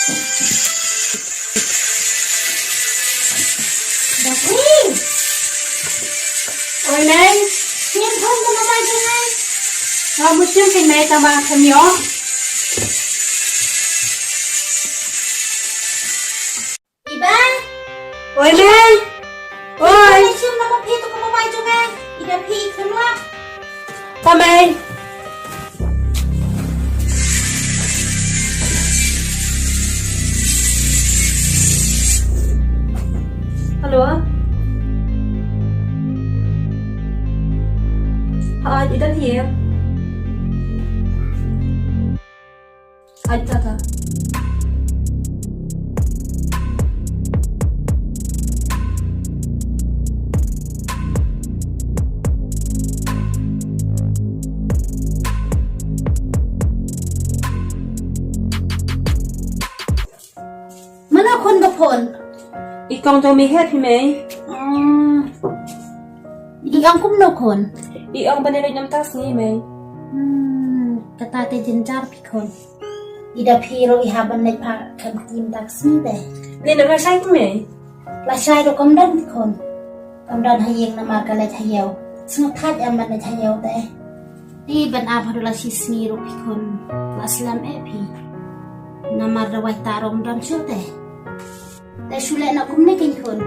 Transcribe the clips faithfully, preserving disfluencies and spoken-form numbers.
Oi Mei, ngin phong ka mamai jong ngi. Nga mut shim kein Mei tang ba ngam ïoh. Iba. Oi Mei. Oi. Shim na ma phi to ka mamai jong ngi. Ida phi kham lap. Ka Mei. Hello. Ha, ida phi. Ai, ta, ta. Mano khun ba phone? I kong jong Mei hi phi Mei. Ah. I ong kumno khun? I ong ba ne leit namar ka sngi Mei. Hmm, kata te jynjar phi khun. Ida phi ruh i hap ban leit pha kham tim tak sngi te. Ne na la shai Mei. La shai ruh kam don phi khun. Kam don ha ïing namar ka leit ha ïew. Sngewthait em ban leit ha ïew te. Te ban ap haduh la shi sngi ruh phi khun. La slem eh phi. Namar dawai ta rom don shu te. Te shu leh na kumne kein khun.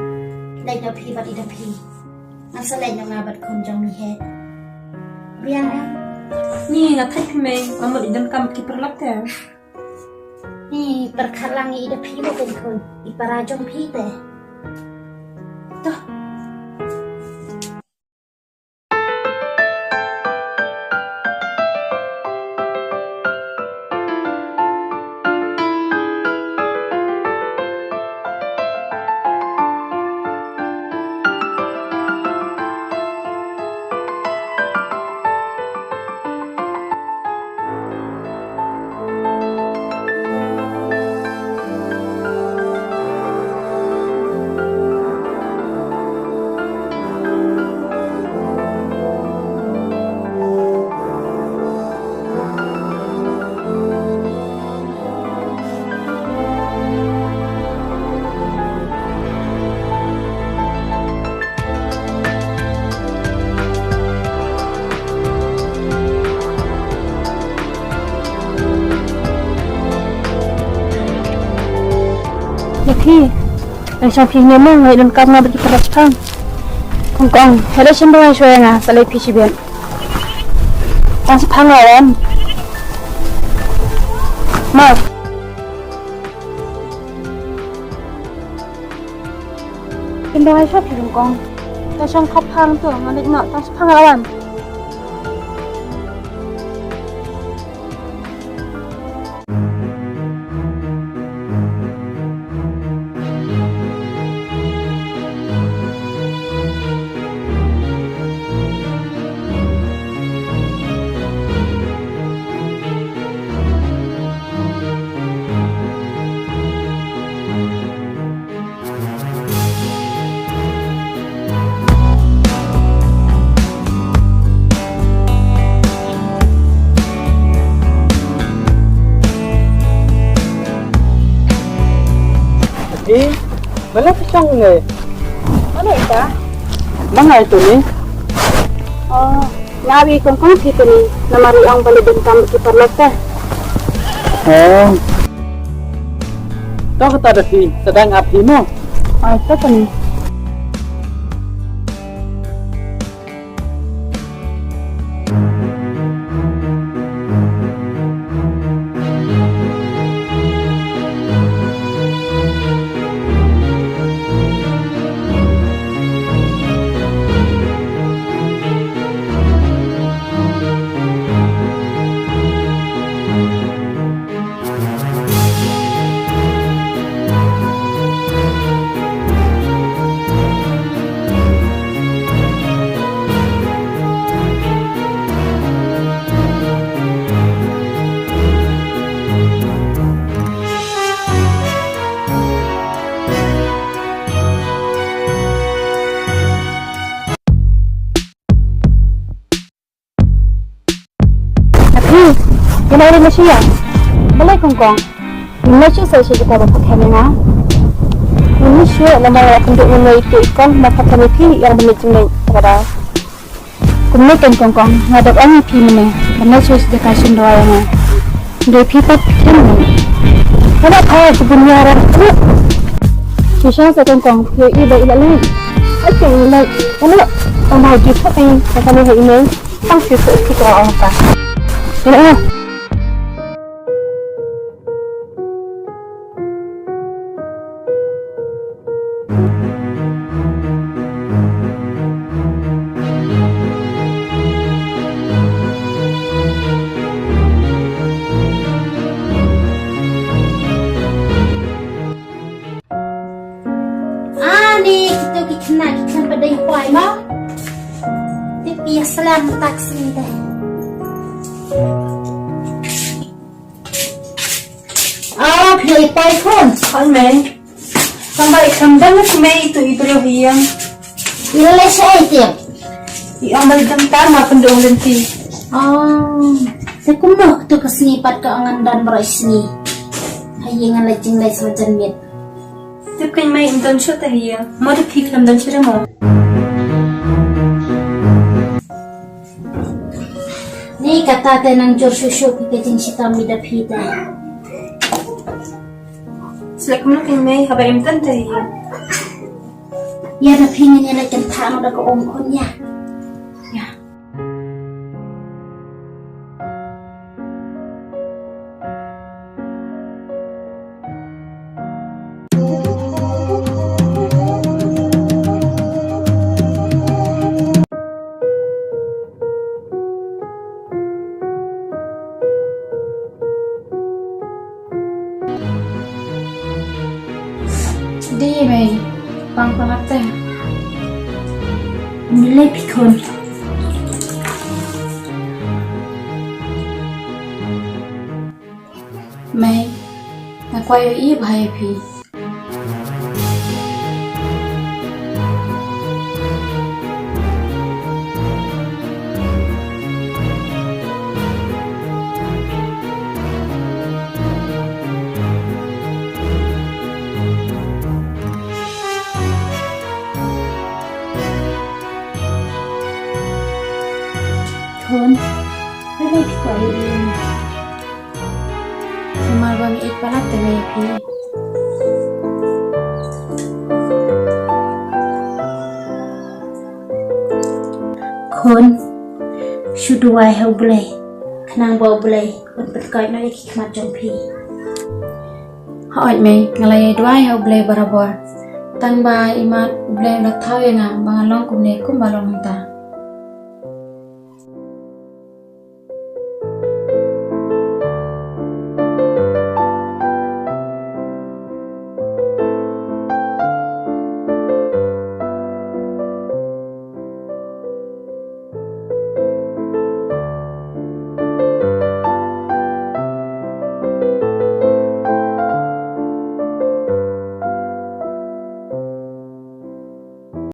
Leit da phi bad ida phi. Ngan sa leit na nga bad khun jong Mei hi. Biang em. Ni nga thait phi Mei, nga mut i donkam ki paralok te. Ni pyrkhat lang ida phi mo kein khun. I para jong phi te. Toh. Ïa phi, ai shong phi ne mo, ngai don kam nga bad ki para shipang. Kong kong, helo shen ba ngai shwa nga, sa leit phi shibit. Tang shipang nga wan. Ma. Kin dong ai shwa phi kong. Ta shong khop hang tu ngan leit noh tang shipang la wan. Ati, mano phi shong ne? Mano ita? Mangai tu ni. Oh. Nga wi kong kong phi te ni, namar i ong ba leit donkam ki paralok te. Oh. To kata da phi, sa dang ap phi mo. Oh, to phi ni. Ati, ïa nai ri na shia. Balei kong kong? Ngim leit shuh sa sha jaka ba pha khem ïa nga. Ngim leit shuh namar nga kynduh ngin ïa ïa kong ma pha khem ïa phi ïa nga ban leit jingleit. Kumne keiñ Kongkong, nga dep ong ïa phi mynne ban leit shuh sha jaka shim dawai ïa nga. Dei phi pat phi khem mynne. Haba pha shu bun ïa rat. Shu sha sa Kongkong, phi ïohi ba i la leit. Ai keiñ i leit. Ano, tang ba ju thok ei, ka kane ha i mei. Tang shu thok phi ka ong ta. Ïa. Ani kito ki khynnah ki khlem pat dei hwai mo. Tip ïa slam taxi te. Ah, phi i pai khun. Hoi mei. Tang ba i khlem dang na kumei itu i briew hi ïang. I la leit shaei tip? I ong ba i dang tam ma pynduh lynti. Oh. Te kumno katu ka sngi pat ka ong ngan don baroh i sngi. Ha ïing ngan leit jingleit sa jan miet. Tip keiñ mei im don shuh te hi ïa. Mo te phi khlem don shuh te mo. Ni kata te nang jur shuh shuh phi ka jingshitom ïa da phi te. Shlek kumno keiñ mei haba im don te hi ïa. Ïa da phi ngin ïa leit kynthah noh da ka um khun ïa. Ïa. Dei mei, pang pang ate. Nilai pikon. Mei, nga kwah ïohi bha ïa phi. Khun, balei phi kwah ïohi ïa nga? Namar ba nga ïeit palat te nga ïa phi. Khun, shu duwai ha U Blei, khnang ba U Blei un pynkoit noh ïa ki khmat jong phi. Hooid mei, nga la ïai duwai ha U Blei barabor. Tang ba imat U Blei u la thaw ïa nga ba ngan long kumne kumba long mynta.